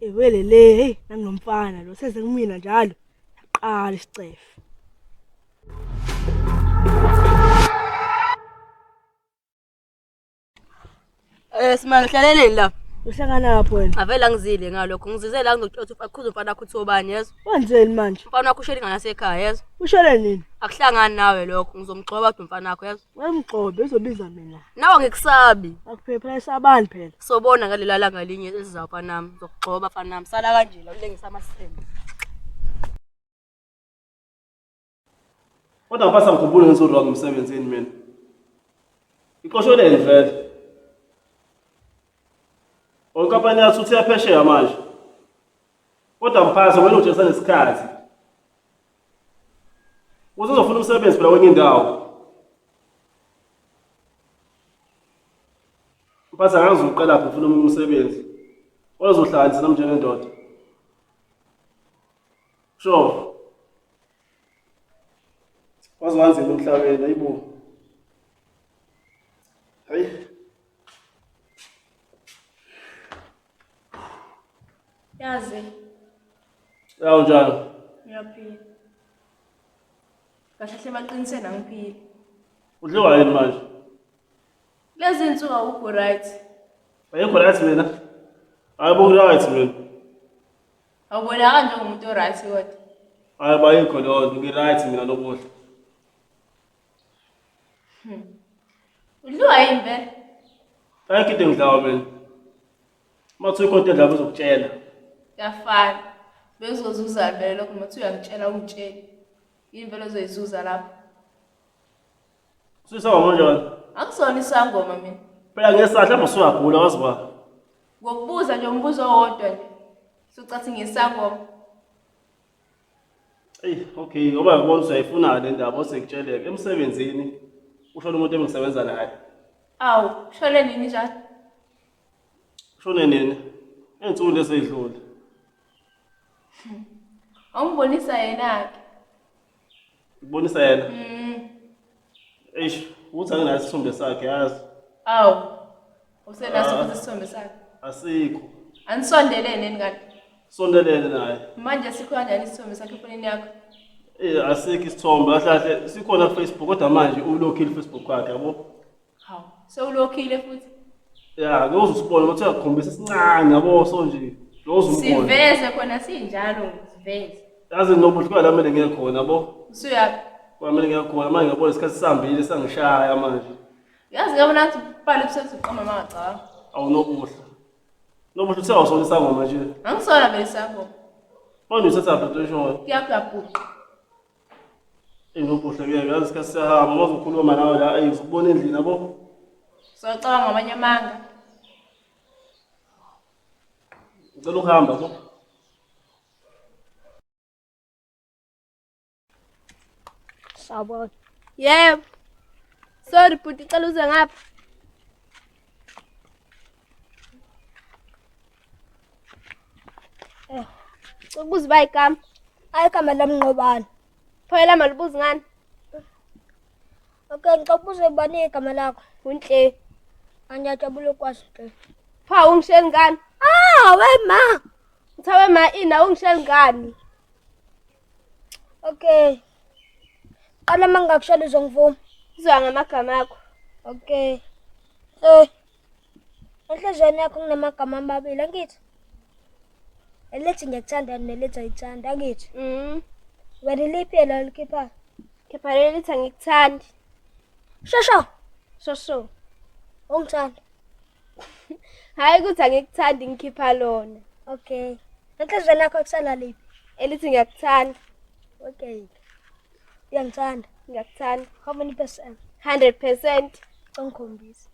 Ewelele, hey, nangomfana lo seze kumina njalo. Yaqala isicefe. Eh simanga hlaleleni la. Uhlanganaphi wena? Avela ngizile ngalokho. Ngizize la ngizokutshela ukuthi akhuze umfana wakho uthi obani yezwa. Wenzeni manje? Umfana wakho ushele ingane yasekhaya yezwa. Ushele nini? Akuhlangani nawe lokho. Ngizomgxoba kodwa umfana wakho yezwa. Wemgxobe uzobiza mina. Nawe ngikusabi. Akuphepha esabani phela. Sobona ngalela langa linye elizayo mfana wami. Ngizokugxoba mfana wami. Sala kanje la ulengisa amasende. Kodwa ngifasa ngikhumbule ngenze wrong emsebenzini mina. Ixosheleni vele. Onkampani yathi uthi yaphesheya manje. Kodwa mphathi wena utshesa nesikhathi. Uzozofuna umsebenzi phela kwenye indawo. Mphathi angazuqala phi ufuna omunye umsebenzi. Ozohlanganisa nami njengendoda. Sure. Waze wanzima emhlabeni ayibo. Hayi. Yazi. Yawu njani? Ngiyaphila. Kahle hle baqiniseni angiphili. Udliwa yini manje? Lezi insuku awukho right. Ayikho right mina. Hayi bo right mina. Awubonakali njengomuntu o-right kodwa. Hayi bayikho leyo nto ngi-right mina nobuhle. Udliwa yini vele? Ayikho into engidlayo mina. Uma kuthiwa ikhona into edlayo bezokutshela. Kuyafana. Bezozuzani vele lokho noma kuthiwa uyangitshela ungitsheli. Yini vele ozoyizuza lapho? Usisangoma kanjani? Angisona isangoma mina. Phela ngesahla mhlawumbe usuyagula wazi ba. Ngokubuza nje umbuzo owodwa nje. Sucathi ngisangoma. Eyi, okay, ngoba ngibona ukuthi uyayifuna le ndaba osekutsheleke emsebenzini ushone umuntu engisebenza naye. Awu, ushone nini njalo? Ushone nini? Ey'nsukwini lezi ey'dlule. Awungibonisa yena-ke. Ukubonisa yena. Mm. Eish, ukuthi anginaso isithombe sakhe yazi. Awu. Usenaso Ah. futhi isithombe sakhe. Asikho. Anisondelene yini kanti? Sondelene naye. Manje sikho kanjani isithombe sakhe efonini yakho? Eh asikho isithombe kahle kahle sikhona ku Facebook kodwa manje ulokhile Facebook wakhe yabo. Hawu, sewulokhile futhi. Ya, ngeke usibone ukuthi uyakhombisa isincane yabo so nje. Lo uzumbona. Siveze khona sinjalo siveze. Yazi nobuhle kwa la mele ngiye khona yabo. Usuyaphi? Kwamele ngiye khona manje ngiyabona isikhathi sihambile sangishaya manje. Yazi ngiyabona ngathi ubhale ebusuku uqoma mangacabanga. Awunobuhle. Nobuhle uthe awusona isangoma nje. Angisona vele isangoma. Manje usethaphi into eshoyo? Kuyakuyabhuqa. Inobuhle ke yazi isikhathi siyahamba uma uzokhuluma nawe la ayi uzokubona endlini yabo. Socabanga ngamanye amanga. Ngicela ukuhamba bo. Sawubona. Yebo. Sorry bhuti, cela uze ngapha. Eh. Ukubuza uba igama. Ayi igama lami Nqobani. Pho elami alibuzi ngani? Okay, ngicela ukubuza ubani igama lakho? Unhle. Angiyajabula ukwazi Nhle. Pho awungisheli ngani? Ah, we ma. Ngithawe ma ini awungisheli ngani? Okay. Qala uma ngingakushela uzongivuma. Izwa ngamagama akho. Okay. Eh. Enhliziyweni yakho kunamagama amabili angithi? Elithi ngiyakuthanda nelithi ayithandi angithi? Mm. Wena iliphi yena olikhiphayo? Khipha leli lithi angikuthandi. Shosho, Shosho. ungithanda. Hhayi ukuthi angikuthandi ngikhipha lona. Okay. Enhliziyweni yakho kusala liphi? Elithi ngiyakuthanda. Okay. Uyangithanda. Ngiyakuthanda. How many percent? 100%. Ungikhombise.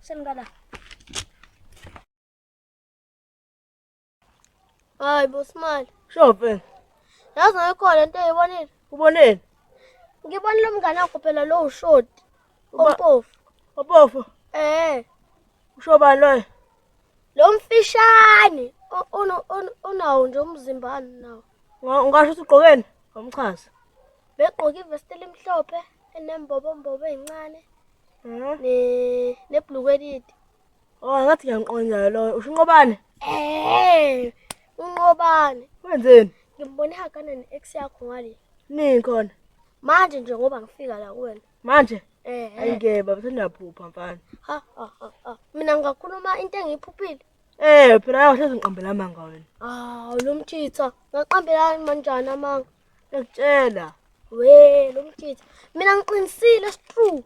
Sengala. Hayi bo Smile. Sho mfethu. Yazi ngekho lento engiyibonile. Uboneni? Ngibonile umngane wakho phela lo ushoti. Ompofu. Ompofu? Eh. Usho bani loyo? Lo mfishane onawo nje umzimba nawo. Ungasho ukuthi ugqokeni? Ngomchaza. Begqoke ivesti elimhlophe enembobo mbobo ezincane. Ne nebhulukwe elide. Oh, ngathi ngiyamqonda loyo. Usho uNqobane? Eh, uNqobane. Wenzeni? Ngimbone ehagana ne-ex yakho ngale. Nini khona? Manje nje ngoba ngifika la kuwena. Manje? Eh. Ayike baba sengiyaphupha mfana. Ha ha ha. ha. Mina ngingakhuluma into engiyiphuphile. Eh, phela ayahlezi ngiqambela amanga wena. Ah, lo mthitha. Ngaqambelani manjani amanga? Ngiyakutshela. We, lo mthitha. Mina ngiqinisile it's true.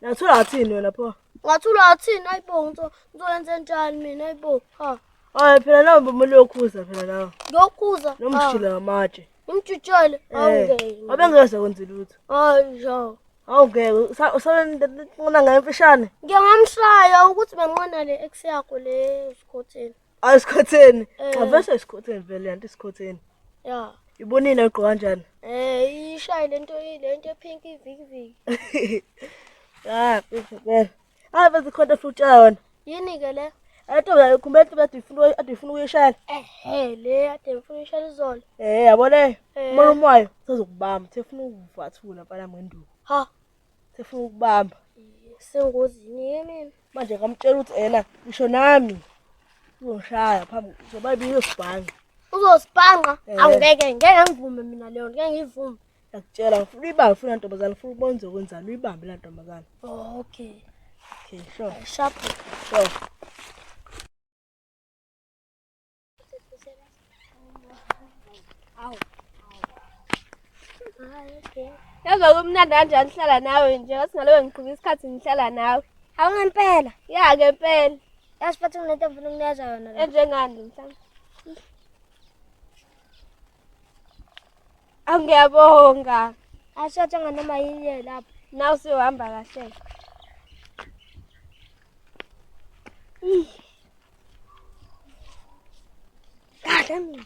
Nathula athini wena pho? Ngathula athini ayibo ngizoyenza njani mina ayibo. Ha. Hayi phela nawe mbomele uyokhuza phela nawe. Ngiyokhuza. Nomshila ngamatshe. Ngimjutshele. Eh, Awungeke. Abengeke kwenza lutho. Hayi nje. Awungeke usabenqona ngayo imfishane. Ngiyangamshaya ukuthi benqona le ex yakho le esikhotheni. Ayi isikhotheni. Eh. Cha vese isikhotheni vele yanto isikhotheni. Ya. Ibonile ugqoka kanjani? Eh, ishaye lento lento epink iviki viki. Ah, vele. Hayi bese khona futhi utshela yona. Yini ke le? Ayi ntombi kumele ntombi ade ifuna ade ifuna ukuyishayela. Ehe, le ade ngifuna uyishayela izolo. Eh, yabo le. Eh. Umalume wayo sezokubamba, sefuna ukuvathula mfana ngenduku. Ha, Sefuna ukubamba. sengozini ke mina. Manje ngamtshela ukuthi ena ngisho nami uzongishaya phambi zoba biyosibhanga. Uzosibhanqa. Eh. Awungeke ngeke ngivume mina leyo, ngeke ngivume. Ngiyakutshela ngifuna uyibambe ufuna ntombazana ngifuna ukubona uzokwenzani uyibambe la ntombazana. Okay. Okay, sure. Sharp. Sure. Hayi, okay. Yazi kumnandi kanjani hlala nawe nje ngathi ngalobe ngiqhuba isikhathi ngihlala nawe. Hawu ngempela. Ya ngempela. Yazi futhi nginento engifuna ukunikeza yona la. Enjengani mhlawumbe. Awu ngiyabonga. Asiyothenga noma yini lapho. Nawe usuhamba kahle. Kahle mina.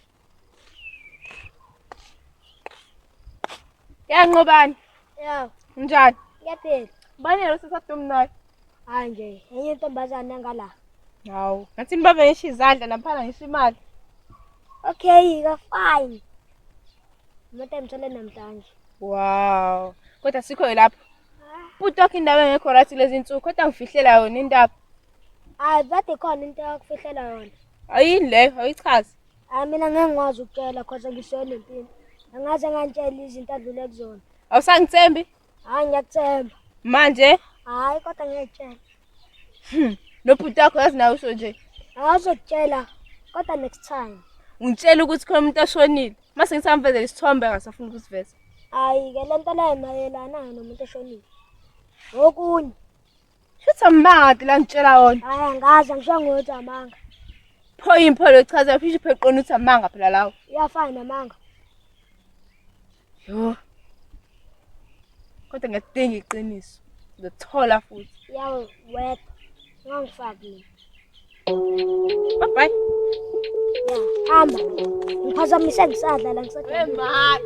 Ya Nqobani, Ya, njani? ngiyaphila. Bani lo sesaftomnayo? Hayi nje, enye intombazane engala. Hawu, ngathi nibambe ngisho izandla naphana ngisho imali. Okay, ka fine. Umuntu engithole namhlanje. Wow. Kodwa sikho lapho. Bhuti wakho indaba engekho right lezi insuku kodwa ngifihlela yona indaba. Hayi, kade khona into yakufihlela yona. Ayini leyo, ayichazi. Hayi mina ngeke ngikwazi ukutshela cause ngisona empini. Angaze ngantshela izinto adlule kuzona. Awusangithembi? Hayi ngiyakuthemba. Manje Hayi kodwa ngeke ngitshele. nobhuti wakho yazi nawe usho nje. Angazokutshela kodwa next time. Ungitshela ukuthi khona umuntu oshonile. Mase ngisamvezela isithombe angasafuni ukusiveza. Hayi ke lento leyo mayelana nomuntu oshonile. Okunye. Shuthi amanga la ngitshela wona. Hayi angazi angisho ngokuthi amanga. Pho impho lo chaza phisho pheqona ukuthi amanga phela lawo. Iyafana namanga. Yo. Kodwa ngiyadinga iqiniso. Ngizothola futhi. Yawe wedwa. Ungangifaki mina. Bye bye. Ya, hamba. Ngiphazamise ngisadla la ngisadla. Hey man.